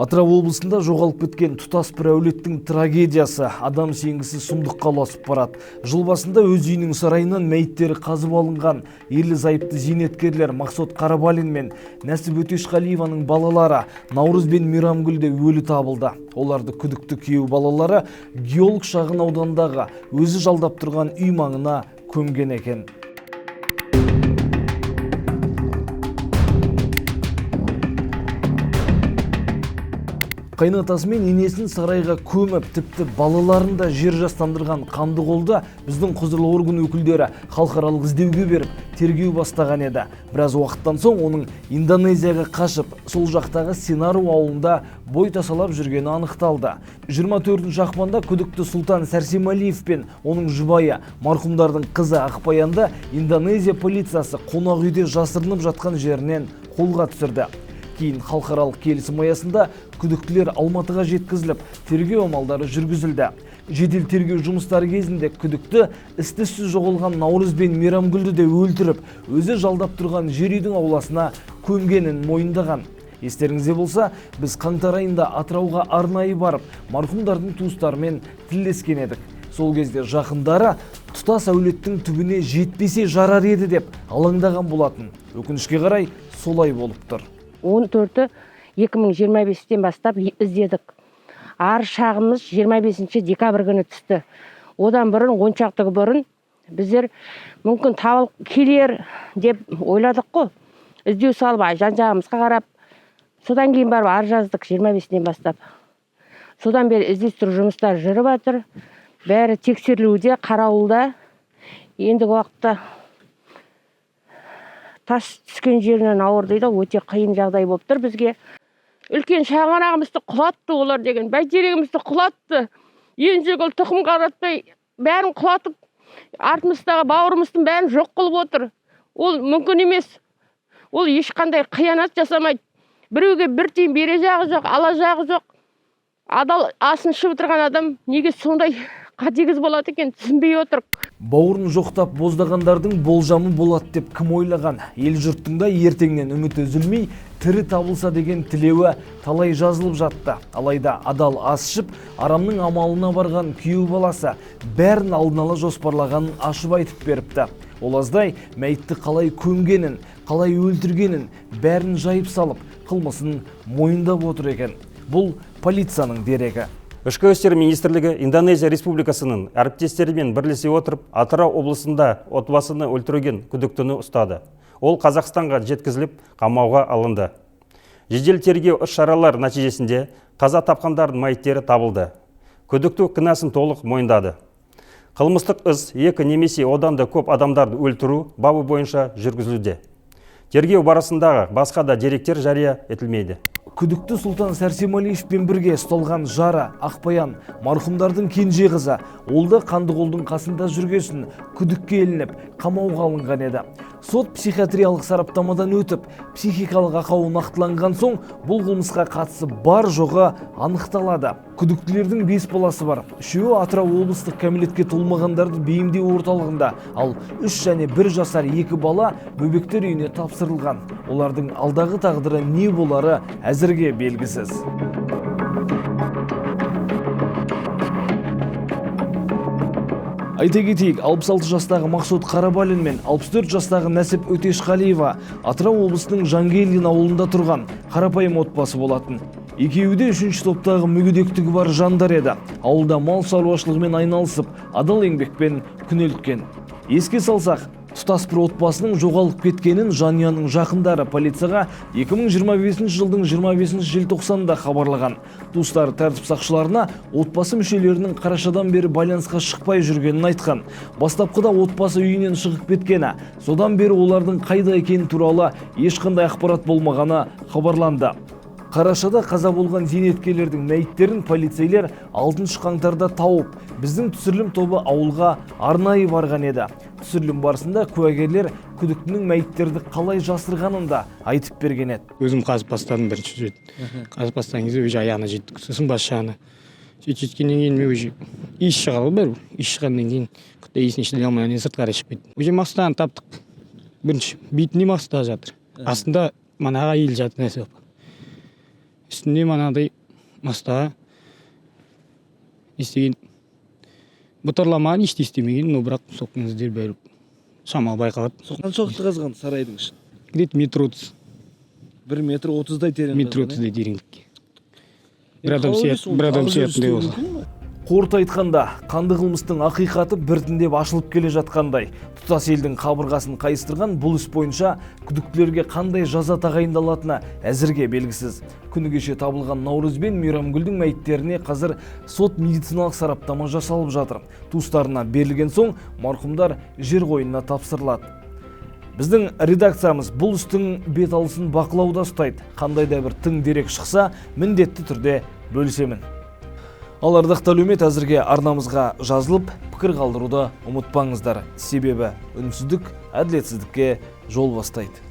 Атырау облысында жоғалып кеткен тұтас бір әулеттің трагедиясы адам сенгісіз сұмдыққа ұласып барады. Жыл басында өз үйінің сарайынан мәйіттері қазып алынған ерлі зайыпты зейнеткерлер Мақсот Қарабалин мен Нәсіп Өтешқалиеваның балалары Наурыз бен Мейрамгүл де өлі табылды. Оларды күдікті күйеу балалары Геолог шағын аудандағы өзі жалдап тұрған үй маңына көмген екен. Қайнатасы мен енесін сарайға көміп, тіпті балаларын да жер жастандырған қанды қолды біздің құзырлы орган өкілдері халықаралық іздеуге беріп, тергеу бастаған еді. Біраз уақыттан соң оның Индонезияға қашып, сол жақтағы Сенару ауылында бой тасалап жүргені анықталды. 24 ақпанда күдікті Сұлтан Сәрсемалиев пен оның жұбайы, марқұмдардың қызы Ақпаянды Индонезия полициясы қонақ үйде жасырынып жатқан жерінен қолға түсірді. Кейін халықаралық келісім аясында күдіктілер Алматыға жеткізіліп, тергеу амалдары жүргізілді. Жедел тергеу жұмыстары кезінде күдікті із-түзсіз жоғалған Наурыз бен Мейрамгүлді де өлтіріп, өзі жалдап тұрған жер үйдің ауласына көмгенін мойындаған. Естеріңізде болса, біз қаңтар айында Атырауға арнайы барып, марқұмдардың туыстарымен тілдескен едік. Сол кезде жақындары тұтас әулеттің түбіне жетпесе жарар еді деп алаңдаған болатын. Өкінішке қарай солай болып тұр. 14-і 2025-тен бастап іздедік. Арыз шағымыз 25 декабрь күні түсті. Одан бұрын, 10 шақты күн бұрын біздер мүмкін табылып келер деп ойладық қой. Іздеу салып, жан-жағымызға қарап, содан кейін барып арыз жаздық 25-нен бастап. Содан бері іздестіру жұмыстары жүріп жатыр. Бәрі тексерілуде, қарауылда. Ендігі уақытта тас түскен жерінен ауыр дейді, өте қиын жағдай болып тұр бізге. Үлкен шаңырағымызды құлатты олар деген, бәйтерегімізді құлатты. Енжегүл тұқым қаратпай бәрін құлатып, артымыздағы бауырымыздың бәрін жоқ қылып отыр. Ол мүмкін емес. Ол ешқандай қиянат жасамайды. Біреуге бір тиын бере жағы жоқ, ала жағы жоқ. Адал асын ішіп отырған адам неге сондай қатыгез болады екен, түсінбей отырық. Бауырын жоқтап боздағандардың болжамы болады деп кім ойлаған? Ел жұрттың да ертеңнен үміті үзілмей, тірі табылса деген тілеуі талай жазылып жатты. Алайда адал ас ішіп, арамның амалына барған күйеу баласы бәрін алдын ала жоспарлағанын ашып айтып беріпті. Ол аздай мәйітті қалай көмгенін, қалай өлтіргенін бәрін жайып салып, қылмысын мойындап отыр екен. Бұл полицияның дерегі. Ішкі істер министрлігі Индонезия Республикасының әріптестерімен бірлесе отырып, Атырау облысында отбасыны өлтірген күдіктіні ұстады. Ол Қазақстанға жеткізіліп, қамауға алынды. Жедел тергеу іс-шаралар нәтижесінде қаза тапқандардың мәйіттері табылды. Күдікті кінәсін толық мойындады. Қылмыстық іс екі немесе одан да көп адамдарды өлтіру бабы бойынша жүргізілуде. Тергеу барысындағы басқа да деректер жария етілмейді. Күдікті Сұлтан Сәрсемалиевпен бірге ұсталған жары Ақпаян марқұмдардың кенже қызы, ол да қанды қолдың қасында жүргесін күдікке ілініп, қамауға алынған еді. Сот психиатриялық сараптамадан өтіп, психикалық ақауы нақтыланған соң бұл қылмысқа қатысы бар жоғы анықталады. Күдіктілердің 5 баласы бар. Үшеуі Атырау облыстық кәмелетке толмағандарды бейімдеу орталығында, ал 3 және 1 жасар 2 бала бөбектер үйіне тапсырылған. Олардың алдағы тағдыры не болары әзірге белгісіз. Айта кетейік, 66 жастағы Мақсот Қарабалин мен 64 жастағы Нәсіп Өтешқалиева Атырау облысының Жангелдин ауылында тұрған қарапайым отбасы болатын. Екеуі де 3-ші топтағы мүгедектігі бар жандар еді. Ауылда мал шаруашылығымен айналысып, адал еңбекпен күнелткен. Еске салсақ, тұтас бір отбасының жоғалып кеткенін жанұяның жақындары полицияға 2025 жылдың 25 желтоқсанында хабарлаған. Туыстары тәртіп сақшыларына отбасы мүшелерінің қарашадан бері байланысқа шықпай жүргенін айтқан. Бастапқыда отбасы үйінен шығып кеткені, содан бері олардың қайда екені туралы ешқандай ақпарат болмағаны хабарланды. Қарашада қаза болған зейнеткерлердің мәйіттерін полицейлер 6 қаңтарда тауып, біздің түсірілім тобы ауылға арнайы барған еді. Түсірілім барысында куәгерлер күдіктінің мәйіттерді қалай жасырғанын да айтып берген еді. Өзім қазып бастадым бірінші рет. Қазып бастаған кезде уже аяғына жеттік, сосын бас жағына. Сөйтіп жеткеннен кейін мен уже иіс шығады ғой бәрібір. Иіс шыққаннан кейін құттай иісіне шыдай алмай анан сыртқа қарай шығып кеттім. Уже Мақсұтаны таптық. Бірінші бетінде Мақсұт жатыр. Астында манағы әйел жатыр нәрсе. Үстінде манағыдай маста не істеген, бұтарламаған, еште істемеген, но бірақ соққының іздері бәрі шамалы байқалады. Қаншалықты қазған сарайдың ішін? Где-то метр 30. 1 метр 30-дай терең. Метр 30-дай тереңдікке. Бір адам сияды, бір адам сиятындай болса. Қорыта айтқанда, қанды қылмыстың ақиқаты біртіндеп ашылып келе жатқандай. Тұтас елдің қабырғасын қайыстырған бұл іс бойынша күдіктілерге қандай жаза тағайындалатыны әзірге белгісіз. Күні кеше табылған Наурыз бен Мейрамгүлдің мәйіттеріне қазір сот медициналық сараптама жасалып жатыр. Туыстарына берілген соң марқұмдар жер қойнына тапсырылады. Біздің редакциямыз бұл істің бет алысын бақылауда ұстайды. Қандай да бір тың дерек шықса, міндетті түрде бөлісемін. Ал, ардақты әлеумет, әзірге арнамызға жазылып, пікір қалдыруды ұмытпаңыздар. Себебі үнсіздік әділетсіздікке жол бастайды.